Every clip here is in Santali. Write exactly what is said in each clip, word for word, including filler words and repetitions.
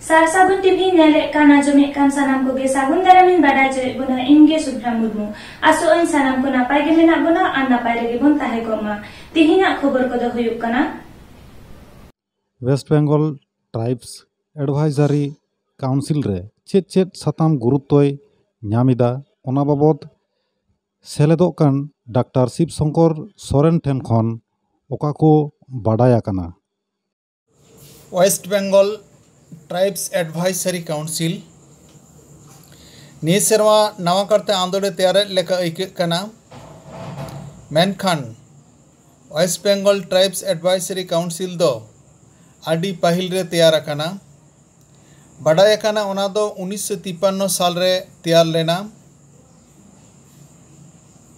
ᱥᱟᱨ ᱥᱟᱹᱜᱩᱱ ᱴᱤᱵᱷᱤ ᱧᱮᱞᱮᱫ ᱠᱟᱱ, ᱟᱸᱡᱚᱢᱮᱫ ᱠᱟᱱ ᱥᱟᱱᱟᱢ ᱠᱚᱜᱮ ᱥᱟᱹᱜᱩᱱ ᱫᱟᱨᱟᱢᱤᱧ ᱵᱟᱰᱟᱭ ᱦᱚᱪᱚᱭᱮᱫ ᱵᱚᱱᱟ᱾ ᱤᱧ ᱜᱮ ᱥᱩᱵᱷᱨᱟ ᱢᱩᱨᱢᱩ᱾ ᱟᱥᱚᱜ ᱟᱹᱧ ᱥᱟᱱᱟᱢ ᱠᱚ ᱱᱟᱯᱟᱭ ᱜᱮ ᱢᱮᱱᱟᱜ ᱵᱚᱱᱟ ᱟᱨ ᱱᱟᱯᱟᱭ ᱨᱮᱜᱮ ᱵᱚᱱ ᱛᱟᱦᱮᱸ ᱠᱚᱜ ᱢᱟ᱾ ᱛᱤᱦᱤᱧᱟᱜ ᱠᱷᱚᱵᱚᱨ ᱠᱚᱫᱚ ᱦᱩᱭᱩᱜ ᱠᱟᱱᱟ᱾ West Bengal Tribes Advisory Council ᱨᱮ ᱪᱮᱫ ᱪᱮᱫ ᱥᱟᱛᱟᱢ ᱜᱩᱨᱩᱛᱛᱚᱭ ᱧᱟᱢ ᱮᱫᱟ, ᱚᱱᱟ ᱵᱟᱵᱚᱫ ᱥᱮᱞᱮᱫᱚᱜ ᱠᱟᱱ ᱰᱟᱠᱛᱟᱨ ᱥᱤᱵ ᱥᱚᱝᱠᱚᱨ ᱥᱚᱨᱮᱱ ᱴᱷᱮᱱ ᱠᱷᱚᱱ ᱚᱠᱟ ᱠᱚ ᱵᱟᱰᱟᱭ ᱟᱠᱟᱱᱟ? West Bengal Tribes Advisory Council ᱱᱤᱭᱟᱹ ᱥᱮᱨᱢᱟ ᱱᱟᱣᱟ ᱠᱟᱨᱛᱮ ᱟᱸᱫᱳᱲ ᱮ ᱛᱮᱭᱟᱨᱮᱫ ᱞᱮᱠᱟ ᱟᱹᱭᱠᱟᱹᱜ ᱠᱟᱱᱟ, ᱢᱮᱱᱠᱷᱟᱱ West Bengal Tribes Advisory Council ᱫᱚ ᱟᱹᱰᱤ ᱯᱟᱹᱦᱤᱞ ᱨᱮ ᱛᱮᱭᱟᱨ ᱟᱠᱟᱱᱟ᱾ ᱵᱟᱰᱟᱭ ᱟᱠᱟᱱᱟ, ᱚᱱᱟ ᱫᱚ ᱩᱱᱤᱥᱥᱚ ᱛᱤᱯᱟᱱᱱᱚ ᱥᱟᱞ ᱨᱮ ᱛᱮᱭᱟᱨ ᱞᱮᱱᱟ᱾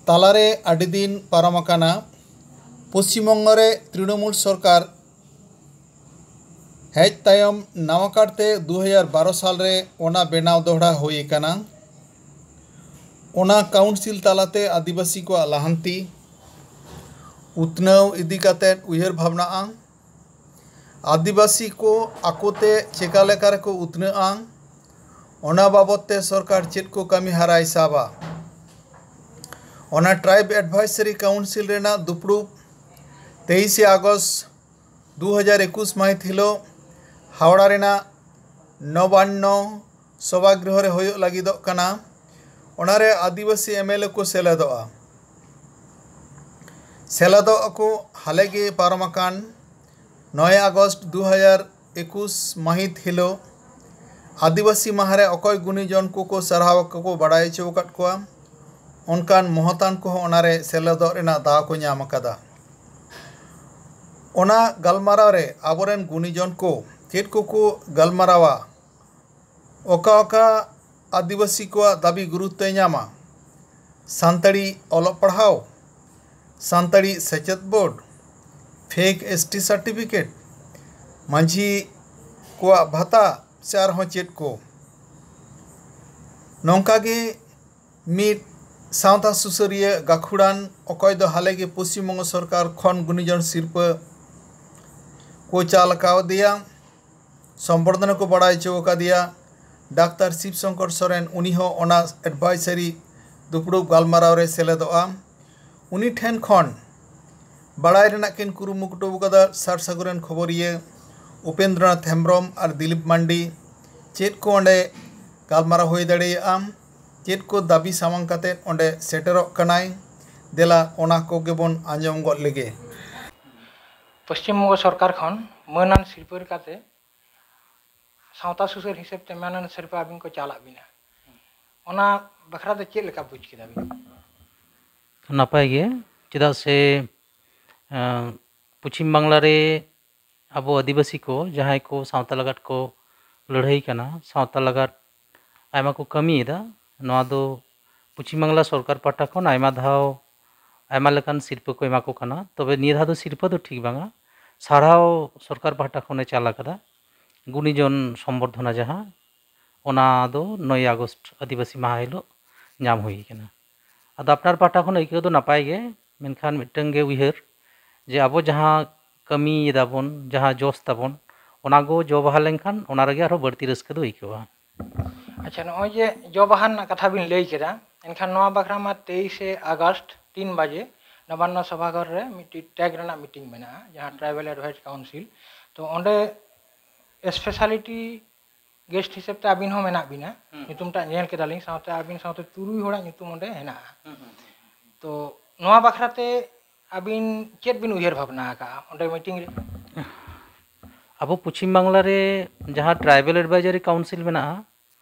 ᱛᱟᱞᱟᱨᱮ ᱟᱹᱰᱤ ᱫᱤᱱ ᱯᱟᱨᱚᱢ ᱟᱠᱟᱱᱟ᱾ ᱯᱚᱥᱪᱤᱢ ᱵᱚᱝᱜᱚ ᱨᱮ ᱛᱨᱤᱱᱚᱢᱩᱞ ᱥᱚᱨᱠᱟᱨ ᱦᱮᱡ ᱛᱟᱭᱚᱢ ᱱᱟᱣᱟ ᱠᱟᱨᱛᱮ ᱫᱩ ᱦᱟᱡᱟᱨ ᱵᱟᱨᱚ ᱥᱟᱞ ᱨᱮ ᱚᱱᱟ ᱵᱮᱱᱟᱣ ᱫᱚᱦᱲᱟ ᱦᱩᱭ ᱟᱠᱟᱱᱟ᱾ ᱚᱱᱟ ᱠᱟᱣᱩᱱᱥᱤᱞ ᱛᱟᱞᱟᱛᱮ ᱟᱹᱫᱤᱵᱟᱹᱥᱤ ᱠᱚᱣᱟᱜ ᱞᱟᱦᱟᱱᱛᱤ, ᱩᱛᱱᱟᱹᱣ ᱤᱫᱤ ᱠᱟᱛᱮ ᱩᱭᱦᱟᱹᱨ ᱵᱷᱟᱵᱽᱱᱟᱜᱼᱟ᱾ ᱟᱹᱫᱤᱵᱟᱹᱥᱤ ᱠᱚ ᱟᱠᱚᱛᱮ ᱪᱮᱠᱟ ᱞᱮᱠᱟ ᱨᱮᱠᱚ ᱩᱛᱱᱟᱹᱜᱼᱟ, ᱚᱱᱟ ᱵᱟᱵᱚᱫ ᱛᱮ ᱥᱚᱨᱠᱟᱨ ᱪᱮᱫ ᱠᱚ ᱠᱟᱹᱢᱤ ᱦᱟᱨᱟᱭ ᱥᱟᱵᱟ᱾ ᱚᱱᱟ ᱴᱨᱟᱭᱤᱵᱽ ᱮᱰᱵᱷᱟᱭᱥᱟᱨᱤ ᱠᱟᱣᱩᱱᱥᱤᱞ ᱨᱮᱱᱟᱜ ᱫᱩᱯᱲᱩᱵ ᱛᱮᱭᱤᱥᱮ ᱟᱜᱚᱥᱴ ᱫᱩ ᱦᱟᱡᱟᱨ ᱮᱠᱩᱥ ᱢᱟᱹᱦᱤᱛ ᱦᱤᱞᱳᱜ ᱦᱟᱣᱲᱟ ᱨᱮᱱᱟᱜ ᱱᱚᱵᱟᱱᱱᱚ ᱥᱚᱵᱷᱟᱜᱨᱤᱦᱚ ᱨᱮ ᱦᱩᱭᱩᱜ ᱞᱟᱹᱜᱤᱫᱚᱜ ᱠᱟᱱᱟ᱾ ᱚᱱᱟᱨᱮ ᱟᱹᱫᱤᱵᱟᱹᱥᱤ ᱮᱢᱮᱞᱮ ᱠᱚ ᱥᱮᱞᱮᱫᱚᱜᱼᱟ᱾ ᱥᱮᱞᱮᱫᱚᱜ ᱟᱠᱚ ᱦᱟᱞᱮ ᱜᱮ ᱯᱟᱨᱚᱢ ᱟᱠᱟᱱ ᱱᱚᱭ ᱟᱜᱚᱥᱴ ᱫᱩ ᱦᱟᱡᱟᱨ ᱮᱠᱩᱥ ᱢᱟᱹᱦᱤᱛ ᱦᱤᱞᱳᱜ ᱟᱹᱫᱤᱵᱟᱹᱥᱤ ᱢᱟᱦᱟ ᱨᱮ ᱚᱠᱚᱭ ᱜᱩᱱᱤᱡᱚᱱ ᱠᱚᱠᱚ ᱥᱟᱨᱦᱟᱣ ᱠᱚᱠᱚ ᱵᱟᱲᱟᱭ ᱦᱚᱪᱚ ᱟᱠᱟᱫ ᱠᱚᱣᱟ, ᱚᱱᱠᱟᱱ ᱢᱚᱦᱚᱛᱟᱱ ᱠᱚᱦᱚᱸ ᱚᱱᱟᱨᱮ ᱥᱮᱞᱮᱫᱚᱜ ᱨᱮᱱᱟᱜ ᱫᱟᱣ ᱠᱚ ᱧᱟᱢ ᱟᱠᱟᱫᱟ᱾ ᱚᱱᱟ ᱜᱟᱞᱢᱟᱨᱟᱣ ᱨᱮ ᱟᱵᱚᱨᱮᱱ ᱜᱩᱱᱤᱡᱚᱱ ᱠᱚ ᱪᱮᱫ ᱠᱚᱠᱚ ᱜᱟᱞᱢᱟᱨᱟᱣᱟ, ᱚᱠᱟ ᱚᱠᱟ ᱟᱹᱫᱤᱵᱟᱹᱥᱤ ᱠᱚᱣᱟᱜ ᱫᱟᱹᱵᱤ ᱜᱩᱨᱩᱛᱛᱚᱭ ᱧᱟᱢᱟ, ᱥᱟᱱᱛᱟᱲᱤ ᱚᱞᱚᱜ ᱯᱟᱲᱦᱟᱣ, ᱥᱟᱱᱛᱟᱲᱤ ᱥᱮᱪᱮᱫ board, fake S T certificate, ᱢᱟᱹᱡᱷᱤ ᱠᱚᱣᱟᱜ ᱵᱷᱟᱛᱟ ᱥᱮ ᱟᱨᱦᱚᱸ ᱪᱮᱫ ᱠᱚ᱾ ᱱᱚᱝᱠᱟ ᱜᱮ ᱢᱤᱫ ᱥᱟᱶᱛᱟ ᱥᱩᱥᱟᱹᱨᱤᱭᱟᱹ ᱜᱟᱹᱠᱷᱩᱲᱟᱱ, ᱚᱠᱚᱭ ᱫᱚ ᱦᱟᱞᱮ ᱜᱮ ᱯᱚᱥᱪᱤᱢ ᱵᱚᱝᱜᱚ ᱥᱚᱨᱠᱟᱨ ᱠᱷᱚᱱ ᱜᱩᱱᱤᱡᱚᱱ ᱥᱤᱨᱯᱟᱹ ᱠᱚ ᱪᱟᱞ ᱟᱠᱟᱣᱫᱮᱭᱟ, ᱥᱚᱢᱵᱚᱨᱫᱷᱚᱱᱟ ᱠᱚ ᱵᱟᱲᱟᱭ ᱦᱚᱪᱚ ᱟᱠᱟᱫᱮᱭᱟ ᱰᱟᱠᱛᱟᱨ ᱥᱤᱵ ᱥᱚᱝᱠᱚᱨ ᱥᱚᱨᱮᱱ, ᱩᱱᱤ ᱦᱚᱸ ᱚᱱᱟ advisory ᱫᱩᱯᱲᱩᱵ ᱜᱟᱞᱢᱟᱨᱟᱣ ᱨᱮ ᱥᱮᱞᱮᱫᱚᱜᱼᱟ᱾ ᱩᱱᱤ ᱴᱷᱮᱱ ᱠᱷᱚᱱ ᱵᱟᱲᱟᱭ ᱨᱮᱱᱟᱜ ᱠᱤᱱ ᱠᱩᱨᱩᱢᱩᱴᱩ ᱟᱠᱟᱫᱟ ᱥᱟᱨ ᱥᱟᱹᱜᱩᱱ ᱨᱮᱱ ᱠᱷᱚᱵᱚᱨᱤᱭᱟᱹ ᱩᱯᱮᱱᱫᱨᱚᱱᱟᱛᱷ ᱦᱮᱢᱵᱨᱚᱢ ᱟᱨ ᱫᱤᱞᱤᱯ ᱢᱟᱱᱰᱤ ᱪᱮᱫ ᱠᱚ ᱚᱸᱰᱮ ᱜᱟᱞᱢᱟᱨᱟᱣ ᱦᱩᱭ ᱫᱟᱲᱮᱭᱟᱜᱼᱟ, ᱪᱮᱫ ᱠᱚ ᱫᱟᱹᱵᱤ ᱥᱟᱢᱟᱝ ᱠᱟᱛᱮ ᱚᱸᱰᱮ ᱥᱮᱴᱮᱨᱚᱜ ᱠᱟᱱᱟᱭ, ᱫᱮᱞᱟ ᱚᱱᱟ ᱠᱚᱜᱮ ᱵᱚᱱ ᱟᱸᱡᱚᱢ ᱜᱚᱫ ᱞᱮᱜᱮ᱾ ᱯᱚᱥᱪᱤᱢ ᱵᱚᱝᱜᱚ ᱥᱚᱨᱠᱟᱨ ᱠᱷᱚᱱ ᱢᱟᱹᱱᱟᱱ ᱥᱤᱨᱯᱟᱹ ᱞᱮᱠᱟᱛᱮ ᱥᱟᱶᱛᱟ ᱥᱩᱥᱟᱹᱨ ᱦᱤᱥᱟᱹᱵ ᱛᱮ ᱢᱟᱹᱱᱟᱱ ᱥᱤᱨᱯᱟᱹ ᱟᱹᱵᱤᱱ ᱠᱚ ᱪᱟᱞᱟᱜ ᱵᱤᱱᱟ, ᱚᱱᱟ ᱵᱟᱠᱷᱨᱟ ᱫᱚ ᱪᱮᱫ ᱞᱮᱠᱟ ᱵᱩᱡᱽ ᱠᱮᱫᱟ ᱵᱤᱱ? ᱱᱟᱯᱟᱭ ᱜᱮ, ᱪᱮᱫᱟᱜ ᱥᱮ, ᱟᱸ, ᱯᱚᱪᱷᱤᱢ ᱵᱟᱝᱞᱟ ᱨᱮ ᱟᱵᱚ ᱟᱹᱫᱤᱵᱟᱹᱥᱤ ᱠᱚ ᱡᱟᱦᱟᱸᱭ ᱠᱚ ᱥᱟᱶᱛᱟ ᱞᱟᱜᱟᱫ ᱠᱚ ᱞᱟᱹᱲᱦᱟᱹᱭ ᱠᱟᱱᱟ, ᱥᱟᱶᱛᱟ ᱞᱟᱜᱟᱫ ᱟᱭᱢᱟ ᱠᱚ ᱠᱟᱹᱢᱤᱭᱮᱫᱟ, ᱱᱚᱣᱟ ᱫᱚ ᱯᱚᱪᱷᱤᱢ ᱵᱟᱝᱞᱟ ᱥᱚᱨᱠᱟᱨ ᱯᱟᱦᱴᱟ ᱠᱷᱚᱱ ᱟᱭᱢᱟ ᱫᱷᱟᱣ ᱟᱭᱢᱟ ᱞᱮᱠᱟᱱ ᱥᱤᱨᱯᱟᱹ ᱠᱚ ᱮᱢᱟ ᱠᱚ ᱠᱟᱱᱟ᱾ ᱛᱚᱵᱮ ᱱᱤᱭᱟᱹ ᱫᱷᱟᱣ ᱫᱚ ᱥᱤᱨᱯᱟᱹ ᱫᱚ ᱴᱷᱤᱠ ᱵᱟᱝᱟ, ᱥᱟᱨᱦᱟᱣ ᱥᱚᱨᱠᱟᱨ ᱯᱟᱦᱴᱟ ᱠᱷᱚᱱᱮ ᱪᱟᱞ ᱟᱠᱟᱫᱟ᱾ ᱜᱩᱱᱤᱡᱚᱱ ᱥᱚᱢᱵᱚᱨᱫᱷᱚᱱᱟ ᱡᱟᱦᱟᱸ, ᱚᱱᱟ ᱫᱚ ᱱᱚᱭ ᱟᱜᱚᱥᱴ ᱟᱹᱫᱤᱵᱟᱹᱥᱤ ᱢᱟᱦᱟ ᱦᱤᱞᱳᱜ ᱧᱟᱢ ᱦᱩᱭ ᱠᱟᱱᱟ᱾ ᱟᱫᱚ ᱟᱯᱱᱟᱨ ᱯᱟᱦᱴᱟ ᱠᱷᱚᱱ ᱟᱹᱭᱠᱟᱹᱣ ᱫᱚ ᱱᱟᱯᱟᱭ ᱜᱮ, ᱢᱮᱱᱠᱷᱟᱱ ᱢᱤᱫᱴᱟᱝ ᱜᱮ ᱩᱭᱦᱟᱹᱨ, ᱡᱮ ᱟᱵᱚ ᱡᱟᱦᱟᱸ ᱠᱟᱹᱢᱤᱭᱮᱫᱟ ᱵᱚᱱ, ᱡᱟᱦᱟᱸ ᱡᱚᱥ ᱛᱟᱵᱚᱱ, ᱚᱱᱟ ᱠᱚ ᱡᱚ ᱵᱟᱦᱟ ᱞᱮᱱᱠᱷᱟᱱ ᱚᱱᱟ ᱨᱮᱜᱮ ᱟᱨᱦᱚᱸ ᱵᱟᱹᱲᱛᱤ ᱨᱟᱹᱥᱠᱟᱹ ᱫᱚ ᱟᱹᱭᱠᱟᱹᱣᱟ᱾ ᱟᱪᱪᱷᱟ, ᱱᱚᱜᱼᱚᱭ ᱡᱮ ᱡᱚ ᱵᱟᱦᱟ ᱨᱮᱱᱟᱜ ᱠᱟᱛᱷᱟ ᱵᱤᱱ ᱞᱟᱹᱭ ᱠᱮᱫᱟ, ᱮᱱᱠᱷᱟᱱ ᱱᱚᱣᱟ ᱵᱟᱠᱷᱨᱟ ᱢᱟ ᱛᱮᱭᱤᱥᱮ ᱟᱜᱚᱥᱴ ᱛᱤᱱ ᱵᱟᱡᱮ ᱱᱚᱵᱟᱱᱱᱚ ᱥᱚᱵᱷᱟᱜᱷᱚᱨ ᱨᱮ ᱢᱤᱫᱴᱤᱡ ᱴᱮᱜᱽ ᱨᱮᱱᱟᱜ ᱢᱤᱴᱤᱝ ᱢᱮᱱᱟᱜᱼᱟ, ᱡᱟᱦᱟᱸ ᱴᱨᱟᱭᱵᱟᱞ ᱮᱰᱵᱷᱟᱭᱥ ᱠᱟᱣᱩᱱᱥᱤᱞ᱾ ᱛᱚ ᱚᱸᱰᱮ ᱮᱥᱯᱮᱥᱟᱞᱤᱴᱤ ᱜᱮᱥᱴ ᱦᱤᱥᱟᱹᱵ ᱛᱮ ᱟᱹᱵᱤᱱ ᱦᱚᱸ ᱢᱮᱱᱟᱜ ᱵᱤᱱᱟ, ᱦᱩᱸ᱾ ᱧᱩᱛᱩᱢ ᱴᱟᱜ ᱧᱮᱞ ᱠᱮᱫᱟᱞᱤᱧ, ᱥᱟᱶᱛᱮ ᱟᱹᱵᱤᱱ ᱥᱟᱶᱛᱮ ᱛᱩᱨᱩᱭ ᱦᱚᱲᱟᱜ ᱧᱩᱛᱩᱢ ᱚᱸᱰᱮ ᱦᱮᱱᱟᱜᱼᱟ᱾ ᱦᱩᱸ, ᱦᱩᱸ, ᱦᱩᱸ᱾ ᱛᱚ ᱱᱚᱣᱟ ᱵᱟᱠᱷᱨᱟ ᱛᱮ ᱟᱹᱵᱤᱱ ᱪᱮᱫ ᱵᱤᱱ ᱩᱭᱦᱟᱹᱨ ᱵᱷᱟᱵᱽᱱᱟ ᱟᱠᱟᱜᱼᱟ ᱚᱸᱰᱮ ᱢᱤᱴᱤᱝ ᱨᱮ? ᱟᱵᱚ ᱯᱚᱪᱷᱤᱢ ᱵᱟᱝᱞᱟ ᱨᱮ ᱡᱟᱦᱟᱸ ᱴᱨᱟᱭᱵᱟᱞ ᱮᱰᱵᱟᱭᱡᱟᱨᱤ ᱠᱟᱣᱩᱱᱥᱤᱞ ᱢᱮᱱᱟᱜᱼᱟ,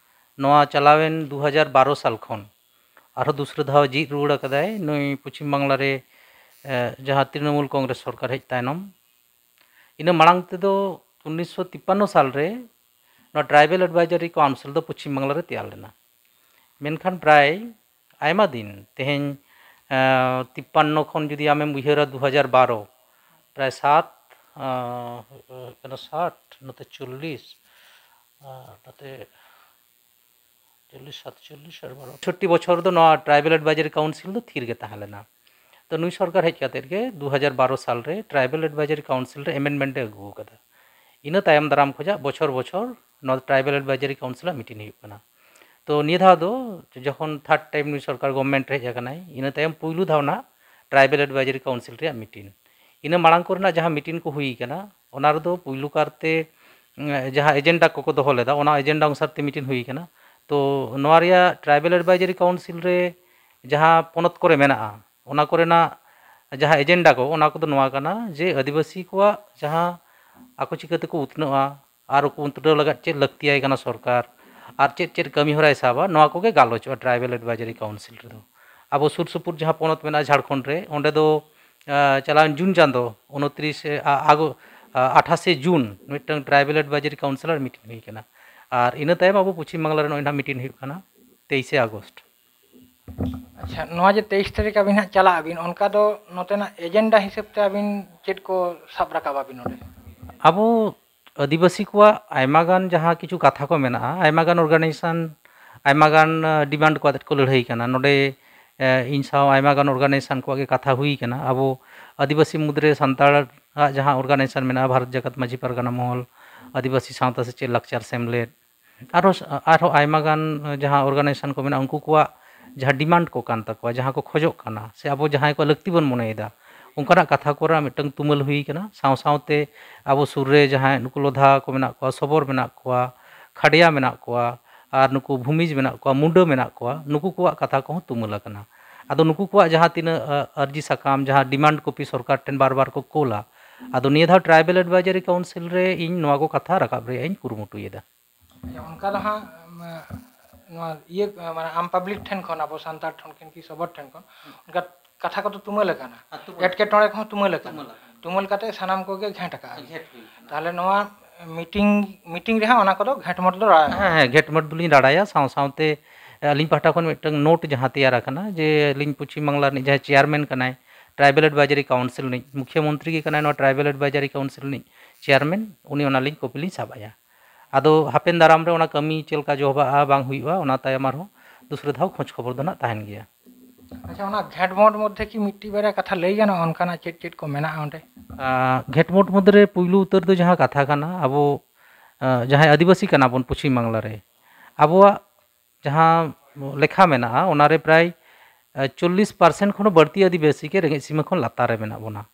ᱱᱚᱣᱟ ᱪᱟᱞᱟᱣᱮᱱ ᱫᱩ ᱦᱟᱡᱟᱨ ᱵᱟᱨᱚ ᱥᱟᱞ ᱠᱷᱚᱱ ᱟᱨᱦᱚᱸ ᱫᱩᱥᱨᱟᱹ ᱫᱷᱟᱣ ᱡᱷᱤᱡ ᱨᱩᱣᱟᱹᱲ ᱟᱠᱟᱫᱟᱭ ᱱᱩᱭ ᱯᱚᱪᱷᱤᱢ ᱵᱟᱝᱞᱟ ᱨᱮ, ᱮ, ᱡᱟᱦᱟᱸ ᱛᱨᱤᱱᱚᱢᱩᱞ ᱠᱚᱝᱜᱨᱮᱥ ᱥᱚᱨᱠᱟᱨ ᱦᱮᱡ ᱛᱟᱭᱱᱚᱢ᱾ ᱤᱱᱟᱹ ᱢᱟᱲᱟᱝ ᱛᱮᱫᱚ ᱩᱱᱤᱥᱥᱚ ᱛᱤᱯᱯᱟᱱᱱᱚ ᱥᱟᱞ ᱨᱮ ᱱᱚᱣᱟ ᱴᱨᱟᱭᱵᱟᱞ ᱮᱰᱵᱟᱭᱡᱟᱨᱤ ᱠᱟᱣᱩᱱᱥᱤᱞ ᱫᱚ ᱯᱚᱪᱷᱤᱢ ᱵᱟᱝᱞᱟ ᱨᱮ ᱛᱮᱭᱟᱨ ᱞᱮᱱᱟ᱾ ᱢᱮᱱᱠᱷᱟᱱ ᱯᱨᱟᱭ ᱟᱭᱢᱟ ᱫᱤᱱ, ᱛᱮᱦᱮᱧ, ᱮ, ᱛᱤᱯᱯᱟᱱᱱᱚ ᱠᱷᱚᱱ ᱡᱩᱫᱤ ᱟᱢᱮᱢ ᱩᱭᱦᱟᱹᱨᱟ ᱫᱩ ᱦᱟᱡᱟᱨ ᱵᱟᱨᱚ, ᱯᱨᱟᱭ ᱥᱟᱛ, ᱮ, ᱦᱩᱭᱩᱜ ᱠᱟᱱᱟ ᱥᱟᱴ, ᱱᱚᱛᱮ ᱪᱚᱞᱞᱤᱥ, ᱮ, ᱱᱚᱛᱮ ᱪᱚᱞᱞᱤᱥ, ᱥᱟᱛᱪᱚᱞᱞᱤᱥ ᱟᱨ ᱵᱟᱨᱚ, ᱪᱷᱚᱴᱴᱤ ᱵᱚᱪᱷᱚᱨ ᱫᱚ ᱱᱚᱣᱟ ᱴᱨᱟᱭᱵᱟᱞ ᱮᱰᱵᱟᱭᱡᱟᱨᱤ ᱠᱟᱣᱩᱱᱥᱤᱞ ᱫᱚ ᱛᱷᱤᱨ ᱜᱮ ᱛᱟᱦᱮᱸ ᱞᱮᱱᱟ᱾ ᱛᱚ ᱱᱩᱭ ᱥᱚᱨᱠᱟᱨ ᱦᱮᱡ ᱠᱟᱛᱮᱫ ᱜᱮ ᱫᱩ ᱦᱟᱡᱟᱨ ᱵᱟᱨᱚ ᱥᱟᱞ ᱨᱮ ᱴᱨᱟᱭᱵᱟᱞ ᱮᱰᱵᱟᱭᱡᱟᱨᱤ ᱠᱟᱣᱩᱱᱥᱤᱞ ᱨᱮ ᱮᱢᱮᱱᱰᱢᱮᱱᱴ ᱮ ᱟᱹᱜᱩ ᱟᱠᱟᱫᱟ᱾ ᱤᱱᱟᱹ ᱛᱟᱭᱚᱢ ᱫᱟᱨᱟᱢ ᱠᱷᱚᱱᱟᱜ ᱵᱚᱪᱷᱚᱨ ᱵᱚᱪᱷᱚᱨ ᱱᱚᱣᱟ tribal advisory council ᱟᱜ meeting ᱦᱩᱭᱩᱜ ᱠᱟᱱᱟ᱾ ᱛᱚ ᱱᱤᱭᱟᱹ ᱫᱷᱟᱣ ᱫᱚ ᱡᱚᱠᱷᱚᱱ third time ᱱᱩᱭ ᱥᱚᱨᱠᱟᱨ government ᱨᱮ ᱦᱮᱡ ᱟᱠᱟᱱᱟᱭ, ᱤᱱᱟᱹ ᱛᱟᱭᱚᱢ ᱯᱩᱭᱞᱩ ᱫᱷᱟᱣ ᱱᱟᱜ tribal advisory council ᱨᱮᱭᱟᱜ meeting᱾ ᱤᱱᱟᱹ ᱢᱟᱲᱟᱝ ᱠᱚᱨᱮᱱᱟᱜ ᱡᱟᱦᱟᱸ meeting ᱠᱚ ᱦᱩᱭ ᱠᱟᱱᱟ, ᱚᱱᱟ ᱨᱮᱫᱚ ᱯᱩᱭᱞᱩ ᱠᱟᱨᱛᱮ, ᱩᱸ, ᱡᱟᱦᱟᱸ agenda ᱠᱚᱠᱚ ᱫᱚᱦᱚ ᱞᱮᱫᱟ, ᱚᱱᱟ agenda ᱚᱱᱩᱥᱟᱨ ᱛᱮ meeting ᱦᱩᱭ ᱠᱟᱱᱟ᱾ ᱛᱚ ᱱᱚᱣᱟ ᱨᱮᱭᱟᱜ tribal advisory council ᱨᱮ ᱡᱟᱦᱟᱸ ᱯᱚᱱᱚᱛ ᱠᱚᱨᱮ ᱢᱮᱱᱟᱜᱼᱟ, ᱚᱱᱟ ᱠᱚᱨᱮᱱᱟᱜ ᱡᱟᱦᱟᱸ agenda ᱠᱚ, ᱚᱱᱟ ᱠᱚᱫᱚ ᱱᱚᱣᱟ ᱠᱟᱱᱟ ᱡᱮ ᱟᱹᱫᱤᱵᱟᱹᱥᱤ ᱠᱚᱣᱟᱜ ᱡᱟᱦᱟᱸ ᱟᱠᱚ ᱪᱤᱠᱟᱹ ᱛᱮᱠᱚ ᱩᱛᱱᱟᱹᱜᱼᱟ, ᱟᱨ ᱩᱱᱠᱩ ᱩᱛᱱᱟᱹᱣ ᱞᱟᱹᱜᱤᱫ ᱪᱮᱫ ᱞᱟᱹᱠᱛᱤᱭᱟᱭ ᱠᱟᱱᱟ ᱥᱚᱨᱠᱟᱨ, ᱟᱨ ᱪᱮᱫ ᱪᱮᱫ ᱠᱟᱹᱢᱤ ᱦᱚᱨᱟᱭ ᱥᱟᱵᱟ, ᱱᱚᱣᱟ ᱠᱚᱜᱮ ᱜᱟᱞᱚᱪᱚᱜᱼᱟ tribal advisory council ᱨᱮᱫᱚ᱾ ᱟᱵᱚ ᱥᱩᱨ ᱥᱩᱯᱩᱨ ᱡᱟᱦᱟᱸ ᱯᱚᱱᱚᱛ ᱢᱮᱱᱟᱜᱼᱟ ᱡᱷᱟᱲᱠᱷᱚᱸᱰ ᱨᱮ, ᱚᱸᱰᱮ ᱫᱚ, ᱟᱸ, ᱪᱟᱞᱟᱣᱮᱱ ᱡᱩᱱ ᱪᱟᱸᱫᱚ ᱩᱱᱛᱨᱤᱥ ᱟᱜᱚ ᱟᱴᱷᱟᱥᱮ ᱡᱩᱱ ᱢᱤᱫᱴᱟᱝ tribal advisory council ᱨᱮ meeting ᱦᱩᱭ ᱠᱟᱱᱟ᱾ ᱟᱨ ᱤᱱᱟᱹ ᱛᱟᱭᱚᱢ ᱟᱵᱚ ᱯᱚᱪᱷᱤᱢ ᱵᱟᱝᱞᱟ ᱨᱮ ᱱᱚᱜᱼᱚᱭ ᱱᱟᱦᱟᱜ meeting ᱦᱩᱭᱩᱜ ᱠᱟᱱᱟ ᱛᱮᱭᱤᱥᱮ ᱟᱜᱚᱥᱴ᱾ ᱟᱪᱪᱷᱟ, ᱱᱚᱣᱟ ᱡᱮ ᱛᱮᱭᱤᱥ ᱛᱟᱹᱨᱤᱠᱷ ᱟᱹᱵᱤᱱ ᱦᱟᱸᱜ ᱪᱟᱞᱟᱜ ᱟᱹᱵᱤᱱ, ᱚᱱᱠᱟ ᱫᱚ ᱱᱚᱛᱮᱱᱟᱜ agenda ᱦᱤᱥᱟᱹᱵ ᱛᱮ ᱟᱹᱵᱤᱱ ᱪᱮᱫ ᱠᱚ ᱥᱟᱵ ᱨᱟᱠᱟᱵ ᱟᱹᱵᱤᱱ ᱱᱚᱰᱮ? ᱟᱵᱚ ᱟᱹᱫᱤᱵᱟᱹᱥᱤ ᱠᱚᱣᱟᱜ ᱟᱭᱢᱟ ᱜᱟᱱ ᱡᱟᱦᱟᱸ ᱠᱤᱪᱷᱩ ᱠᱟᱛᱷᱟ ᱠᱚ ᱢᱮᱱᱟᱜᱼᱟ, ᱟᱭᱢᱟ ᱜᱟᱱ organization, ᱟᱭᱢᱟ ᱜᱟᱱ, ᱟᱸ, demand ᱠᱚ ᱟᱛᱮᱫ ᱠᱚ ᱞᱟᱹᱲᱦᱟᱹᱭ ᱠᱟᱱᱟ᱾ ᱱᱚᱰᱮ, ᱮ, ᱤᱧ ᱥᱟᱶ ᱟᱭᱢᱟ ᱜᱟᱱ organization ᱠᱚᱣᱟᱜ ᱜᱮ ᱠᱟᱛᱷᱟ ᱦᱩᱭ ᱠᱟᱱᱟ᱾ ᱟᱵᱚ ᱟᱹᱫᱤᱵᱟᱹᱥᱤ ᱢᱩᱫᱽᱨᱮ ᱥᱟᱱᱛᱟᱲᱟᱜ ᱡᱟᱦᱟᱸ organization ᱢᱮᱱᱟᱜᱼᱟ, ᱵᱷᱟᱨᱚᱛ ᱡᱟᱠᱟᱛ ᱢᱟᱹᱡᱷᱤ ᱯᱟᱨᱜᱟᱱᱟ ᱢᱚᱦᱚᱞ, ᱟᱹᱫᱤᱵᱟᱹᱥᱤ ᱥᱟᱶᱛᱟ ᱥᱮᱪᱮᱫ ᱞᱟᱠᱪᱟᱨ ᱥᱮᱢᱞᱮᱫ, ᱟᱨᱦᱚᱸ, ᱟᱨᱦᱚᱸ ᱟᱭᱢᱟ ᱜᱟᱱ ᱡᱟᱦᱟᱸ organization ᱠᱚ ᱢᱮᱱᱟᱜᱼᱟ, ᱩᱱᱠᱩ ᱠᱚᱣᱟᱜ ᱡᱟᱦᱟᱸ demand ᱠᱚ ᱠᱟᱱ ᱛᱟᱠᱚᱣᱟ, ᱡᱟᱦᱟᱸ ᱠᱚ ᱠᱷᱚᱡᱚᱜ ᱠᱟᱱᱟ, ᱥᱮ ᱟᱵᱚ ᱡᱟᱦᱟᱸᱭ ᱠᱚ ᱞᱟᱹᱠᱛᱤ ᱵᱚᱱ ᱢᱚᱱᱮᱭᱮᱫᱟ, ᱚᱱᱠᱟᱱᱟᱜ ᱠᱟᱛᱷᱟ ᱠᱚᱨᱮ ᱢᱤᱫᱴᱟᱝ ᱛᱩᱢᱟᱹᱞ ᱦᱩᱭ ᱠᱟᱱᱟ᱾ ᱥᱟᱶ ᱥᱟᱶᱛᱮ ᱟᱵᱚ ᱥᱩᱨ ᱨᱮ ᱡᱟᱦᱟᱸᱭ ᱱᱩᱠᱩ ᱞᱳᱫᱷᱟ ᱠᱚ ᱢᱮᱱᱟᱜ ᱠᱚᱣᱟ, ᱥᱚᱵᱚᱨ ᱢᱮᱱᱟᱜ ᱠᱚᱣᱟ, ᱠᱷᱟᱰᱭᱟ ᱢᱮᱱᱟᱜ ᱠᱚᱣᱟ, ᱟᱨ ᱱᱩᱠᱩ ᱵᱷᱩᱢᱤᱡᱽ ᱢᱮᱱᱟᱜ ᱠᱚᱣᱟ, ᱢᱩᱱᱰᱟᱹ ᱢᱮᱱᱟᱜ ᱠᱚᱣᱟ, ᱱᱩᱠᱩ ᱠᱚᱣᱟᱜ ᱠᱟᱛᱷᱟ ᱠᱚᱦᱚᱸ ᱛᱩᱢᱟᱹᱞ ᱟᱠᱟᱱᱟ᱾ ᱟᱫᱚ ᱱᱩᱠᱩ ᱠᱚᱣᱟᱜ ᱡᱟᱦᱟᱸ ᱛᱤᱱᱟᱹᱜ, ᱟ, ᱟᱹᱨᱡᱤ ᱥᱟᱠᱟᱢ, ᱡᱟᱦᱟᱸ demand copy ᱥᱚᱨᱠᱟᱨ ᱴᱷᱮᱱ ᱵᱟᱨ ᱵᱟᱨ ᱠᱚ ᱠᱳᱞᱟ, ᱟᱫᱚ ᱱᱤᱭᱟᱹ ᱫᱷᱟᱣ tribal advisory council ᱨᱮ ᱤᱧ ᱱᱚᱣᱟ ᱠᱚ ᱠᱟᱛᱷᱟ ᱨᱟᱠᱟᱵ ᱨᱮᱭᱟᱜ ᱤᱧ ᱠᱩᱨᱩᱢᱩᱴᱩᱭᱮᱫᱟ᱾ ᱟᱪᱪᱷᱟ, ᱚᱱᱠᱟ ᱫᱚ ᱦᱟᱸᱜ, ᱢᱟ, ᱱᱚᱣᱟ ᱤᱭᱟᱹ, ᱢᱟᱱᱮ ᱟᱢ public ᱴᱷᱮᱱ ᱠᱷᱚᱱ, ᱟᱵᱚ ᱥᱟᱱᱛᱟᱲ ᱴᱷᱮᱱ ᱠᱷᱚᱱ ᱠᱤ ᱥᱚᱵᱚᱨ ᱴᱷᱮᱱ ᱠᱷᱚᱱ ᱚᱱᱠᱟ ᱠᱟᱛᱷᱟ ᱠᱚᱫᱚ ᱛᱩᱢᱟᱹᱞ ᱟᱠᱟᱱᱟ, ᱟᱨ ᱛᱩᱢᱟᱹᱞ ᱮᱴᱠᱮᱴᱚᱬᱮ ᱠᱚᱦᱚᱸ ᱛᱩᱢᱟᱹᱞ ᱟᱠᱟᱱᱟ᱾ ᱛᱩᱢᱟᱹᱞ ᱟᱠᱟᱱᱟ᱾ ᱛᱩᱢᱟᱹᱞ ᱠᱟᱛᱮ ᱥᱟᱱᱟᱢ ᱠᱚᱜᱮ ᱜᱷᱮᱸᱴ ᱟᱠᱟᱜᱼᱟ᱾ ᱜᱷᱮᱸᱴ ᱦᱩᱭ ᱟᱠᱟᱱᱟ᱾ ᱛᱟᱦᱚᱞᱮ ᱱᱚᱣᱟ meeting, meeting ᱨᱮᱦᱟᱸᱜ ᱚᱱᱟ ᱠᱚᱫᱚ ᱜᱷᱮᱸᱴ ᱢᱚᱴ ᱫᱚ ᱨᱟ- ᱦᱮᱸ, ᱦᱮᱸ, ᱜᱷᱮᱸᱴ ᱢᱚᱴ ᱫᱚᱞᱤᱧ ᱨᱟᱲᱟᱭᱟ᱾ ᱥᱟᱶ ᱥᱟᱶᱛᱮ ᱟᱹᱞᱤᱧ ᱯᱟᱦᱴᱟ ᱠᱷᱚᱱ ᱢᱤᱫᱴᱟᱝ note ᱡᱟᱦᱟᱸ ᱛᱮᱭᱟᱨ ᱟᱠᱟᱱᱟ, ᱡᱮ ᱟᱹᱞᱤᱧ ᱯᱚᱪᱷᱤᱢ ᱵᱟᱝᱞᱟ ᱨᱤᱱᱤᱡ ᱡᱟᱦᱟᱸᱭ chairman ᱠᱟᱱᱟᱭ tribal advisory council ᱨᱤᱱᱤᱡ, ᱢᱩᱠᱷᱭᱚ ᱢᱚᱱᱛᱨᱤ ᱜᱮ ᱠᱟᱱᱟᱭ ᱱᱚᱣᱟ tribal advisory council ᱨᱤᱱᱤᱡ chairman, ᱩᱱᱤ ᱚᱱᱟᱞᱤᱧ copy ᱞᱤᱧ ᱥᱟᱵ ᱟᱭᱟ᱾ ᱟᱫᱚ ᱦᱟᱯᱮᱱ ᱫᱟᱨᱟᱢ ᱨᱮ ᱚᱱᱟ ᱠᱟᱹᱢᱤ ᱪᱮᱫ ᱞᱮᱠᱟ ᱡᱚᱦᱚᱵᱟᱜᱼᱟ, ᱵᱟᱝ ᱦᱩᱭᱩᱜᱼᱟ, ᱚᱱᱟ ᱛᱟᱭᱚᱢ ᱟᱨᱦᱚᱸ ᱫᱩᱥᱨᱟᱹ ᱫᱷᱟᱣ ᱠᱷᱚᱡᱽ ᱠᱷᱚᱵᱚᱨ ᱫᱚ ᱱᱟᱜ ᱛᱟᱦᱮᱱ ᱜᱮᱭᱟ᱾ ᱟᱪᱪᱷᱟ, ᱚᱱᱟ ᱜᱷᱮᱸᱴ ᱢᱚᱴ ᱢᱚᱫᱽᱫᱷᱮ ᱠᱤ ᱢᱤᱫᱴᱤᱡ ᱵᱟᱨᱭᱟ ᱠᱟᱛᱷᱟ ᱞᱟᱹᱭ ᱜᱟᱱᱚᱜᱼᱟ, ᱚᱱᱠᱟᱱᱟᱜ ᱪᱮᱫ ᱪᱮᱫ ᱠᱚ ᱢᱮᱱᱟᱜᱼᱟ ᱚᱸᱰᱮ? ᱟᱸ, ᱜᱷᱮᱸᱴ ᱢᱚᱴ ᱢᱚᱫᱽᱫᱷᱮ ᱨᱮ ᱯᱩᱭᱞᱩ ᱩᱛᱟᱹᱨ ᱫᱚ ᱡᱟᱦᱟᱸ ᱠᱟᱛᱷᱟ ᱠᱟᱱᱟ, ᱟᱵᱚ, ᱟᱸ, ᱡᱟᱦᱟᱸᱭ ᱟᱹᱫᱤᱵᱟᱹᱥᱤ ᱠᱟᱱᱟ ᱵᱚᱱ ᱯᱚᱪᱷᱤᱢ ᱵᱟᱝᱞᱟ ᱨᱮ, ᱟᱵᱚᱣᱟᱜ ᱡᱟᱦᱟᱸ ᱞᱮᱠᱷᱟ ᱢᱮᱱᱟᱜᱼᱟ, ᱚᱱᱟᱨᱮ ᱯᱨᱟᱭ, ᱟᱸ, ᱪᱚᱞᱞᱤᱥ ᱯᱟᱨᱥᱮᱱᱴ ᱠᱷᱚᱱ ᱦᱚᱸ ᱵᱟᱹᱲᱛᱤ ᱟᱹᱫᱤᱵᱟᱹᱥᱤ ᱜᱮ ᱨᱮᱸᱜᱮᱡ ᱥᱤᱢᱟᱹ ᱠᱷᱚᱱ ᱞᱟᱛᱟᱨ ᱨᱮ ᱢᱮᱱᱟᱜ ᱵᱚᱱᱟ᱾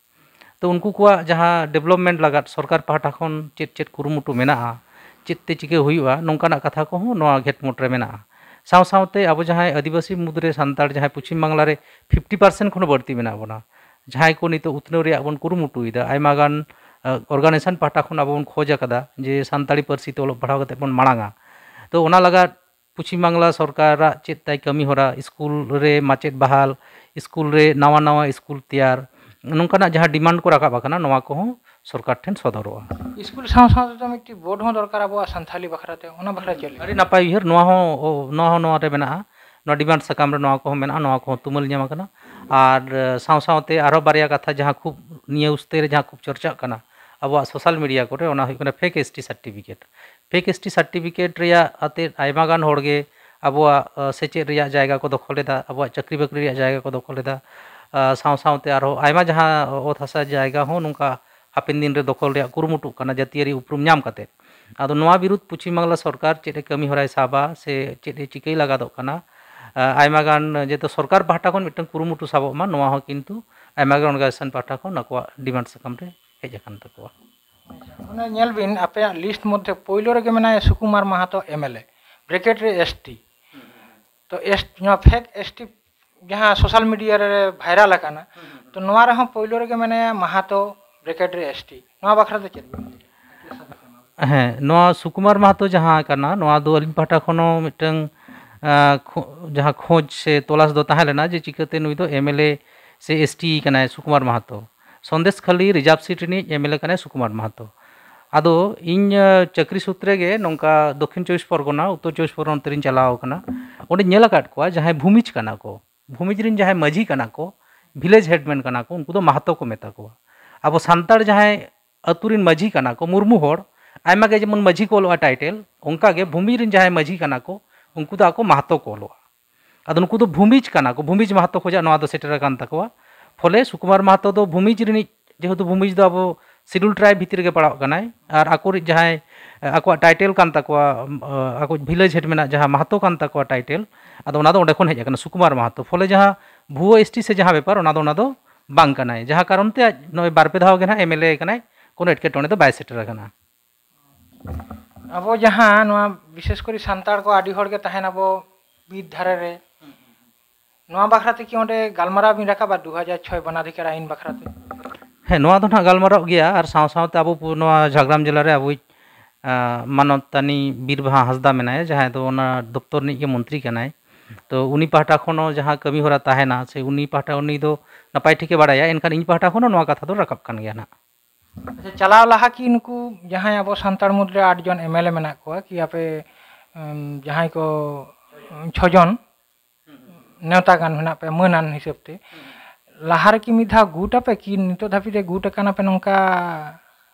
ᱛᱚ ᱩᱱᱠᱩ ᱠᱚᱣᱟᱜ ᱡᱟᱦᱟᱸ ᱰᱮᱵᱷᱞᱚᱯᱢᱮᱱᱴ ᱞᱟᱜᱟᱫ ᱥᱚᱨᱠᱟᱨ ᱯᱟᱦᱴᱟ ᱠᱷᱚᱱ ᱪᱮᱫ ᱪᱮᱫ ᱠᱩᱨᱩᱢᱩᱴᱩ ᱢᱮᱱᱟᱜᱼᱟ, ᱪᱮᱫ ᱛᱮ ᱪᱤᱠᱟᱹ ᱦᱩᱭᱩᱜᱼᱟ, ᱱᱚᱝᱠᱟᱱᱟᱜ ᱠᱟᱛᱷᱟ ᱠᱚᱦᱚᱸ ᱱᱚᱣᱟ ᱜᱷᱮᱸᱴ ᱢᱚᱴ ᱨᱮ ᱢᱮᱱᱟᱜᱼᱟ᱾ ᱥᱟᱶ ᱥᱟᱶᱛᱮ ᱟᱵᱚ ᱡᱟᱦᱟᱸᱭ ᱟᱹᱫᱤᱵᱟᱹᱥᱤ ᱢᱩᱫᱽᱨᱮ ᱥᱟᱱᱛᱟᱲ ᱡᱟᱦᱟᱸᱭ ᱯᱚᱪᱷᱤᱢ ᱵᱟᱝᱞᱟ ᱨᱮ ᱯᱷᱤᱯᱴᱤ ᱯᱟᱨᱥᱮᱱᱴ ᱠᱷᱚᱱ ᱦᱚᱸ ᱵᱟᱹᱲᱛᱤ ᱢᱮᱱᱟᱜ ᱵᱚᱱᱟ, ᱡᱟᱦᱟᱸᱭ ᱠᱚ ᱱᱤᱛᱚᱜ ᱩᱛᱱᱟᱹᱣ ᱨᱮᱭᱟᱜ ᱵᱚᱱ ᱠᱩᱨᱩᱢᱩᱴᱩᱭᱮᱫᱟ, ᱟᱭᱢᱟ ᱜᱟᱱ, ᱟᱸ, ᱚᱨᱜᱟᱱᱟᱭᱡᱮᱥᱚᱱ ᱯᱟᱦᱴᱟ ᱠᱷᱚᱱ ᱟᱵᱚ ᱵᱚᱱ ᱠᱷᱚᱡᱽ ᱟᱠᱟᱫᱟ ᱡᱮ ᱥᱟᱱᱛᱟᱲᱤ ᱯᱟᱹᱨᱥᱤ ᱛᱮ ᱚᱞᱚᱜ ᱯᱟᱲᱦᱟᱣ ᱠᱟᱛᱮ ᱵᱚᱱ ᱢᱟᱲᱟᱝᱟ᱾ ᱛᱚ ᱚᱱᱟ ᱞᱟᱜᱟᱫ ᱯᱚᱪᱷᱤᱢ ᱵᱟᱝᱞᱟ ᱥᱚᱨᱠᱟᱨᱟᱜ ᱪᱮᱫ ᱛᱟᱭ ᱠᱟᱹᱢᱤ ᱦᱚᱨᱟ, ᱥᱠᱩᱞ ᱨᱮ ᱢᱟᱪᱮᱫ ᱵᱟᱦᱟᱞ, ᱥᱠᱩᱞ ᱨᱮ ᱱᱟᱣᱟ ᱱᱟᱣᱟ ᱥᱠᱩᱞ ᱛᱮᱭᱟᱨ, ᱱᱚᱝᱠᱟᱱᱟᱜ ᱡᱟᱦᱟᱸ ᱰᱤᱢᱟᱱᱰ ᱠᱚ ᱨᱟᱠᱟᱵ ᱟᱠᱟᱱᱟ, ᱱᱚᱣᱟ ᱠᱚᱦᱚᱸ ᱥᱚᱨᱠᱟᱨ ᱴᱷᱮᱱ ᱥᱚᱫᱚᱨᱚᱜᱼᱟ᱾ ᱥᱠᱩᱞ ᱥᱟᱶ ᱥᱟᱶ ᱛᱮᱫᱚ ᱢᱤᱫᱴᱤᱡ ᱵᱳᱨᱰ ᱦᱚᱸ ᱫᱚᱨᱠᱟᱨ ᱟᱵᱚᱣᱟᱜ ᱥᱟᱱᱛᱷᱟᱞᱤ ᱵᱟᱠᱷᱨᱟ ᱛᱮ, ᱚᱱᱟ ᱵᱟᱠᱷᱨᱟ ᱪᱮᱫ ᱞᱮᱠᱟ? ᱟᱹᱰᱤ ᱱᱟᱯᱟᱭ ᱩᱭᱦᱟᱹᱨ, ᱱᱚᱣᱟ ᱦᱚᱸ, ᱱᱚᱣᱟ ᱦᱚᱸ ᱱᱚᱣᱟ ᱨᱮ ᱢᱮᱱᱟᱜᱼᱟ, ᱱᱚᱣᱟ ᱰᱤᱢᱟᱱᱰ ᱥᱟᱠᱟᱢ ᱨᱮ ᱱᱚᱣᱟ ᱠᱚᱦᱚᱸ ᱢᱮᱱᱟᱜᱼᱟ, ᱱᱚᱣᱟ ᱠᱚᱦᱚᱸ ᱛᱩᱢᱟᱹᱞ ᱧᱟᱢ ᱟᱠᱟᱱᱟ᱾ ᱟᱨ, ᱮ, ᱥᱟᱶ ᱥᱟᱶᱛᱮ ᱟᱨᱦᱚᱸ ᱵᱟᱨᱭᱟ ᱠᱟᱛᱷᱟ ᱡᱟᱦᱟᱸ ᱠᱷᱩᱵ ᱱᱤᱭᱟᱹ ᱩᱥᱛᱟᱹ ᱨᱮ ᱡᱟᱦᱟᱸ ᱠᱷᱩᱵ ᱪᱚᱨᱪᱟᱜ ᱠᱟᱱᱟ ᱟᱵᱚᱣᱟᱜ ᱥᱳᱥᱟᱞ ᱢᱤᱰᱤᱭᱟ ᱠᱚᱨᱮ, ᱚᱱᱟ ᱦᱩᱭᱩᱜ ᱠᱟᱱᱟ fake S T certificate. Fake S T certificate ᱨᱮᱭᱟᱜ ᱟᱛᱮᱫ ᱟᱭᱢᱟ ᱜᱟᱱ ᱦᱚᱲ ᱜᱮ ᱟᱵᱚᱣᱟᱜ, ᱟ, ᱥᱮᱪᱮᱫ ᱨᱮᱭᱟᱜ ᱡᱟᱭᱜᱟ ᱠᱚ ᱫᱚᱠᱷᱚᱞ ᱮᱫᱟ, ᱟᱵᱚᱣᱟᱜ ᱪᱟᱹᱠᱨᱤ ᱵᱟᱹᱠᱨᱤ ᱨᱮᱭᱟᱜ ᱡᱟᱭᱜᱟ ᱠᱚ ᱫᱚᱠᱷᱚᱞ ᱮᱫᱟ᱾ ᱟ, ᱥᱟᱶ ᱥᱟᱶᱛᱮ ᱟᱨᱦᱚᱸ ᱟᱭᱢᱟ ᱡᱟᱦᱟᱸ ᱚᱛ ᱦᱟᱥᱟ ᱡᱟᱭᱜᱟ ᱦᱚᱸ ᱱᱚᱝᱠᱟ ᱦᱟᱯᱮᱱ ᱫᱤᱱ ᱨᱮ ᱫᱚᱠᱷᱚᱞ ᱨᱮᱭᱟᱜ ᱠᱩᱨᱩᱢᱩᱴᱩᱜ ᱠᱟᱱᱟ, ᱡᱟᱹᱛᱤᱭᱟᱹᱨᱤ ᱩᱯᱨᱩᱢ ᱧᱟᱢ ᱠᱟᱛᱮᱫ᱾ ᱟᱫᱚ ᱱᱚᱣᱟ ᱵᱤᱨᱩᱫᱷ ᱯᱚᱪᱷᱤᱢ ᱵᱟᱝᱞᱟ ᱥᱚᱨᱠᱟᱨ ᱪᱮᱫ ᱮ ᱠᱟᱹᱢᱤ ᱦᱚᱨᱟᱭ ᱥᱟᱵᱟ ᱥᱮ ᱪᱮᱫ ᱮ ᱪᱤᱠᱟᱹᱭ ᱞᱟᱜᱟᱫᱚᱜ ᱠᱟᱱᱟ, ᱟ, ᱟᱭᱢᱟ ᱜᱟᱱ ᱡᱮᱦᱮᱛᱩ ᱥᱚᱨᱠᱟᱨ ᱯᱟᱦᱴᱟ ᱠᱷᱚᱱ ᱢᱤᱫᱴᱟᱝ ᱠᱩᱨᱩᱢᱩᱴᱩ ᱥᱟᱵᱚᱜ ᱢᱟ, ᱱᱚᱣᱟ ᱦᱚᱸ ᱠᱤᱱᱛᱩ ᱟᱭᱢᱟ ᱜᱟᱱ ᱚᱨᱜᱟᱱᱟᱭᱡᱮᱥᱚᱱ ᱯᱟᱦᱴᱟ ᱠᱷᱚᱱ ᱟᱠᱚᱣᱟᱜ ᱰᱤᱢᱟᱱᱰ ᱥᱟᱠᱟᱢ ᱨᱮ ᱦᱮᱡ ᱟᱠᱟᱱ ᱛᱟᱠᱚᱣᱟ᱾ ᱚᱱᱟ ᱧᱮᱞ ᱵᱤᱱ, ᱟᱯᱮᱭᱟᱜ ᱞᱤᱥᱴ ᱢᱚᱫᱽᱫᱷᱮ ᱯᱳᱭᱞᱳ ᱨᱮᱜᱮ ᱢᱮᱱᱟᱭᱟ ᱥᱩᱠᱩᱢᱟᱨ ᱢᱟᱦᱟᱛᱚ ᱮᱢ ᱮᱞ ᱮ, ᱵᱨᱮᱠᱮᱴ ᱨᱮ ᱮᱥ ᱴᱤ᱾ ᱛᱚ ᱮᱥ, ᱱᱚᱣᱟ ᱯᱷᱮᱠ ᱮᱥ ᱴᱤ ᱡᱟᱦᱟᱸ ᱥᱳᱥᱟᱞ ᱢᱤᱰᱤᱭᱟ ᱨᱮ ᱵᱷᱟᱭᱨᱟᱞ ᱟᱠᱟᱱᱟ, ᱛᱚ ᱱᱚᱣᱟ ᱨᱮᱦᱚᱸ ᱯᱳᱭᱞᱳ ᱨᱮᱜᱮ ᱢᱮᱱᱟᱭᱟ ᱢᱟᱦᱟᱛᱚ, ᱵᱨᱮᱠᱮᱴ ᱨᱮ ᱮᱥ ᱴᱤ, ᱱᱚᱣᱟ ᱵᱟᱠᱷᱨᱟ ᱛᱮ ᱪᱮᱫ ᱵᱤᱱ ᱞᱟᱹᱭᱟ? ᱦᱮᱸ, ᱱᱚᱣᱟ ᱥᱩᱠᱩᱢᱟᱨ ᱢᱟᱦᱟᱛᱚ ᱡᱟᱦᱟᱸ ᱠᱟᱱᱟ, ᱱᱚᱣᱟ ᱫᱚ ᱟᱹᱞᱤᱧ ᱯᱟᱦᱴᱟ ᱠᱷᱚᱱ ᱦᱚᱸ ᱢᱤᱫᱴᱟᱝ, ᱟᱸ, ᱠᱷᱚ-, ᱡᱟᱦᱟᱸ ᱠᱷᱚᱡᱽ ᱥᱮ ᱛᱚᱞᱟᱥ ᱫᱚ ᱛᱟᱦᱮᱸ ᱞᱮᱱᱟ ᱡᱮ ᱪᱤᱠᱟᱹᱛᱮ ᱱᱩᱭ ᱫᱚ ᱮᱢ ᱮᱞ ᱮ ᱥᱮ ᱮᱥ ᱴᱤ ᱠᱟᱱᱟᱭ ᱥᱩᱠᱩᱢᱟᱨ ᱢᱟᱦᱟᱛᱚ᱾ ᱥᱚᱱᱫᱮᱥ ᱠᱷᱟᱹᱞᱤ ᱨᱤᱡᱟᱨᱵᱷ ᱥᱤᱴ ᱨᱤᱱᱤᱡ ᱮᱢ ᱮᱞ ᱮ ᱠᱟᱱᱟᱭ ᱥᱩᱠᱩᱢᱟᱨ ᱢᱟᱦᱟᱛᱚ᱾ ᱟᱫᱚ ᱤᱧ, ᱟᱸ, ᱪᱟᱹᱠᱨᱤ ᱥᱩᱛᱨᱮ ᱜᱮ ᱱᱚᱝᱠᱟ ᱫᱚᱠᱠᱷᱤᱱ ᱪᱚᱵᱵᱤᱥ ᱯᱚᱨᱜᱚᱱᱟ, ᱩᱛᱛᱚᱨ ᱪᱚᱵᱵᱤᱥ ᱯᱚᱨᱜᱚᱱᱟ ᱚᱱᱛᱮ ᱨᱤᱧ ᱪᱟᱞᱟᱣ ᱟᱠᱟᱱᱟ᱾ ᱚᱸᱰᱮᱧ ᱧᱮᱞ ᱟᱠᱟᱫ ᱠᱚᱣᱟ, ᱡᱟᱦᱟᱸᱭ ᱵᱷᱩᱢᱤᱡᱽ ᱠᱟᱱᱟ ᱠᱚ, ᱵᱷᱩᱢᱤᱡᱽ ᱨᱤᱱ ᱡᱟᱦᱟᱸᱭ ᱢᱟᱹᱡᱷᱤ ᱠᱟᱱᱟ ᱠᱚ, ᱵᱷᱤᱞᱮᱡᱽ ᱦᱮᱰᱢᱮᱱ ᱠᱟᱱᱟ ᱠᱚ, ᱩᱱᱠᱩ ᱫᱚ ᱢᱟᱦᱟᱛᱚ ᱠᱚ ᱢᱮᱛᱟ ᱠᱚᱣᱟ᱾ ᱟᱵᱚ ᱥᱟᱱᱛᱟᱲ ᱡᱟᱦᱟᱸᱭ ᱟᱹᱛᱩ ᱨᱤᱱ ᱢᱟᱹᱡᱷᱤ ᱠᱟᱱᱟ ᱠᱚ, ᱢᱩᱨᱢᱩ ᱦᱚᱲ, ᱟᱭᱢᱟ ᱜᱮ ᱡᱮᱢᱚᱱ ᱢᱟᱹᱡᱷᱤ ᱠᱚ ᱚᱞᱚᱜᱼᱟ ᱴᱟᱭᱴᱮᱞ, ᱚᱱᱠᱟ ᱜᱮ ᱵᱷᱩᱢᱤᱡᱽ ᱨᱤᱱ ᱡᱟᱦᱟᱸᱭ ᱢᱟᱹᱡᱷᱤ ᱠᱟᱱᱟ ᱠᱚ, ᱩᱱᱠᱩ ᱫᱚ ᱟᱠᱚ ᱢᱟᱦᱟᱛᱚ ᱠᱚ ᱚᱞᱚᱜᱼᱟ᱾ ᱟᱫᱚ ᱱᱩᱠᱩ ᱫᱚ ᱵᱷᱩᱢᱤᱡᱽ ᱠᱟᱱᱟ ᱠᱚ, ᱵᱷᱩᱢᱤᱡᱽ ᱢᱟᱦᱟᱛᱚ ᱠᱷᱚᱱᱟᱜ ᱱᱚᱣᱟ ᱫᱚ ᱥᱮᱴᱮᱨ ᱟᱠᱟᱱ ᱛᱟᱠᱚᱣᱟ᱾ ᱯᱷᱚᱞᱮ ᱥᱩᱠᱩᱢᱟᱨ ᱢᱟᱦᱟᱛᱚ ᱫᱚ ᱵᱷᱩᱢᱤᱡᱽ ᱨᱤᱱᱤᱡ, ᱡᱮᱦᱮᱛᱩ ᱵᱷᱩᱢᱤᱡᱽ ᱫᱚ ᱟᱵᱚ ᱥᱤᱰᱩᱞ ᱴᱨᱟᱭᱤᱵᱽ ᱵᱷᱤᱛᱤᱨ ᱨᱮᱜᱮ ᱯᱟᱲᱟᱜ ᱠᱟᱱᱟᱭ, ᱟᱨ ᱟᱠᱚᱨᱤᱡ ᱡᱟᱦᱟᱸᱭ, ᱟᱠᱚᱣᱟᱜ ᱴᱟᱭᱴᱮᱞ ᱠᱟᱱ ᱛᱟᱠᱚᱣᱟ, ᱟᱠᱚ ᱵᱷᱤᱞᱮᱡᱽ ᱦᱮᱰ ᱢᱮᱱᱟᱜ ᱡᱟᱦᱟᱸ ᱢᱟᱦᱟᱛᱚ ᱠᱟᱱ ᱛᱟᱠᱚᱣᱟ ᱴᱟᱭᱴᱮᱞ, ᱟᱫᱚ ᱚᱱᱟ ᱫᱚ ᱚᱸᱰᱮ ᱠᱷᱚᱱ ᱦᱮᱡ ᱟᱠᱟᱱᱟ, ᱥᱩᱠᱩᱢᱟᱨ ᱢᱟᱦᱟᱛᱚ᱾ ᱯᱷᱚᱞᱮ ᱡᱟᱦᱟᱸ ᱵᱷᱩᱣᱟᱹ ᱮᱥᱴᱤ ᱥᱮ ᱡᱟᱦᱟᱸ ᱵᱮᱯᱟᱨ, ᱚᱱᱟ ᱫᱚ, ᱚᱱᱟ ᱫᱚ ᱵᱟᱝ ᱠᱟᱱᱟᱭ, ᱡᱟᱦᱟᱸ ᱠᱟᱨᱚᱱ ᱛᱮ ᱟᱡ ᱱᱚᱜᱼᱚᱭ ᱵᱟᱨ ᱯᱮ ᱫᱷᱟᱣ ᱜᱮ ᱱᱟᱦᱟᱜ ᱮᱢ ᱮᱞ ᱮ ᱠᱟᱱᱟᱭ, ᱠᱳᱱᱳ ᱮᱴᱠᱮᱴᱚᱬᱮ ᱫᱚ ᱵᱟᱭ ᱥᱮᱴᱮᱨ ᱟᱠᱟᱱᱟ᱾ ᱟᱵᱚ ᱡᱟᱦᱟᱸ ᱱᱚᱣᱟ, ᱵᱤᱥᱮᱥ ᱠᱚᱨᱮ ᱥᱟᱱᱛᱟᱲ ᱠᱚ ᱟᱹᱰᱤ ᱦᱚᱲ ᱜᱮ ᱛᱟᱦᱮᱱ ᱟᱵᱚ ᱵᱤᱨ ᱫᱷᱟᱨᱮ ᱨᱮ, ᱱᱚᱣᱟ ᱵᱟᱠᱷᱨᱟ ᱛᱮ ᱠᱤ ᱚᱸᱰᱮ ᱜᱟᱞᱢᱟᱨᱟᱣ ᱵᱤᱱ ᱨᱟᱠᱟᱵᱟ ᱫᱩ ᱦᱟᱡᱟᱨ ᱪᱷᱚᱭ ᱵᱚᱱᱟᱫᱷᱤᱠᱟᱨ ᱟᱭᱤᱱ ᱵᱟᱠᱷᱨᱟ ᱛᱮ? ᱦᱮᱸ, ᱱᱚᱣᱟ ᱫᱚ ᱱᱟᱦᱟᱜ ᱜᱟᱞᱢᱟᱨᱟᱣ ᱜᱮᱭᱟ, ᱟᱨ ᱥᱟᱶ ᱥᱟᱶᱛᱮ ᱟᱵᱚ ᱯᱩ-, ᱱᱚᱣᱟ ᱡᱷᱟᱲᱜᱨᱟᱢ ᱡᱮᱞᱟ ᱨᱮ ᱟᱵᱚᱭᱤᱡ, ᱟᱸ, ᱢᱟᱱᱚᱛᱟᱱᱤ ᱵᱤᱨᱵᱟᱦᱟ ᱦᱟᱸᱥᱫᱟ ᱢᱮᱱᱟᱭᱟ, ᱡᱟᱦᱟᱸᱭ ᱫᱚ ᱚᱱᱟ ᱫᱚᱯᱛᱚᱨ ᱨᱤᱱᱤᱡ ᱜᱮ ᱢᱚᱱᱛᱨᱤ ᱠᱟᱱᱟᱭ᱾ ᱛᱚ ᱩᱱᱤ ᱯᱟᱦᱴᱟ ᱠᱷᱚᱱ ᱦᱚᱸ ᱡᱟᱦᱟᱸ ᱠᱟᱹᱢᱤ ᱦᱚᱨᱟ ᱛᱟᱦᱮᱱᱟ, ᱥᱮ ᱩᱱᱤ ᱯᱟᱦᱴᱟ, ᱩᱱᱤ ᱫᱚ ᱱᱟᱯᱟᱭ ᱴᱷᱤᱠᱮ ᱵᱟᱲᱟᱭᱟ, ᱮᱱᱠᱷᱟᱱ ᱤᱧ ᱯᱟᱦᱴᱟ ᱠᱷᱚᱱ ᱦᱚᱸ ᱱᱚᱣᱟ ᱠᱟᱛᱷᱟ ᱫᱚ ᱨᱟᱠᱟᱵ ᱠᱟᱱ ᱜᱮᱭᱟ ᱱᱟᱦᱟᱜ᱾ ᱟᱪᱪᱷᱟ, ᱪᱟᱞᱟᱣ ᱞᱟᱦᱟ ᱠᱤ ᱱᱩᱠᱩ ᱡᱟᱦᱟᱸᱭ ᱟᱵᱚ ᱥᱟᱱᱛᱟᱲ ᱢᱩᱫᱽᱨᱮ ᱟᱴ ᱡᱚᱱ ᱮᱢ ᱮᱞ ᱮ ᱢᱮᱱᱟᱜ ᱠᱚᱣᱟ, ᱠᱤ ᱟᱯᱮ, ᱩᱢ, ᱡᱟᱦᱟᱸᱭ ᱠᱚ, ᱩᱢ, ᱪᱷᱚ ᱡᱚᱱ ᱱᱮᱣᱛᱟ ᱜᱟᱱ ᱢᱮᱱᱟᱜ ᱯᱮ ᱢᱟᱹᱱᱟᱱ ᱦᱤᱥᱟᱹᱵ ᱛᱮ, ᱞᱟᱦᱟ ᱨᱮᱠᱤ ᱢᱤᱫ ᱫᱷᱟᱣ ᱜᱩᱴ ᱟᱯᱮ ᱠᱤ ᱱᱤᱛᱚᱜ ᱫᱷᱟᱹᱵᱤᱡ ᱨᱮ ᱜᱩᱴ ᱟᱠᱟᱱᱟ ᱯᱮ, ᱱᱚᱝᱠᱟ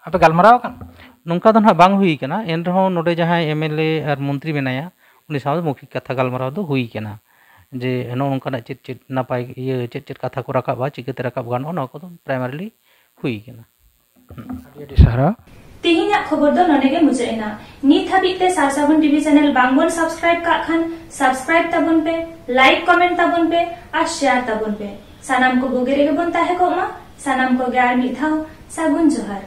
ᱟᱯᱮ ᱜᱟᱞᱢᱟᱨᱟᱣ ᱟᱠᱟᱱ? ᱱᱚᱝᱠᱟ ᱫᱚ ᱱᱟᱦᱟᱜ ᱵᱟᱝ ᱦᱩᱭ ᱠᱟᱱᱟ, ᱮᱱ ᱨᱮᱦᱚᱸ ᱱᱚᱰᱮ ᱡᱟᱦᱟᱸᱭ ᱮᱢ ᱮᱞ ᱮ ᱟᱨ ᱢᱚᱱᱛᱨᱤ ᱢᱮᱱᱟᱭᱟ, ᱩᱱᱤ ᱥᱟᱶ ᱢᱚᱠᱷᱤᱠ ᱠᱟᱛᱷᱟ ᱜᱟᱞᱢᱟᱨᱟᱣ ᱫᱚ ᱦᱩᱭ ᱠᱟᱱᱟ, ᱡᱮ ᱱᱚᱜᱼᱚ ᱱᱚᱝᱠᱟᱱᱟᱜ ᱪᱮᱫ ᱪᱮᱫ ᱱᱟᱯᱟᱭ ᱤᱭᱟᱹ, ᱪᱮᱫ ᱪᱮᱫ ᱠᱟᱛᱷᱟ ᱠᱚ ᱨᱟᱠᱟᱵᱼᱟ, ᱪᱤᱠᱟᱹᱛᱮ ᱨᱟᱠᱟᱵ ᱜᱟᱱᱚᱜᱼᱟ, ᱱᱚᱣᱟ ᱠᱚᱫᱚ primarily ᱦᱩᱭ ᱠᱟᱱᱟ᱾ ᱟᱹᱰᱤ ᱟᱹᱰᱤ ᱥᱟᱨᱦᱟᱣ᱾ ᱛᱮᱦᱮᱧᱟᱜ ᱠᱷᱚᱵᱚᱨ ᱫᱚ ᱱᱚᱰᱮ ᱜᱮ ᱢᱩᱪᱟᱹᱫ ᱮᱱᱟ᱾ ᱱᱤᱛ ᱦᱟᱹᱵᱤᱡ ᱛᱮ ᱥᱟᱨ ᱥᱟᱹᱜᱩᱱ ᱴᱤᱵᱷᱤ ᱪᱮᱱᱮᱞ ᱵᱟᱝ ᱵᱚᱱ ᱥᱟᱵᱥᱠᱨᱟᱭᱤᱵ ᱠᱟᱜ ᱠᱷᱟᱱ, ᱥᱟᱵᱥᱠᱨᱟᱭᱤᱵ ᱛᱟᱵᱚᱱ ᱯᱮ, ᱞᱟᱭᱤᱠ ᱠᱚᱢᱮᱱᱴ ᱛᱟᱵᱚᱱ ᱯᱮ ᱟᱨ ᱥᱮᱭᱟᱨ ᱛᱟᱵᱚᱱ ᱯᱮ᱾ ᱥᱟᱱᱟᱢ ᱠᱚ ᱵᱩᱜᱤ ᱨᱮᱜᱮ ᱵᱚᱱ ᱛᱟᱦᱮᱸ ᱠᱚᱜ ᱢᱟ᱾ ᱥᱟᱱᱟᱢ ᱠᱚᱜᱮ ᱟᱨ ᱢᱤᱫ ᱫᱷᱟᱣ ᱥᱟᱹᱜᱩᱱ ᱡᱚᱦᱟᱨ᱾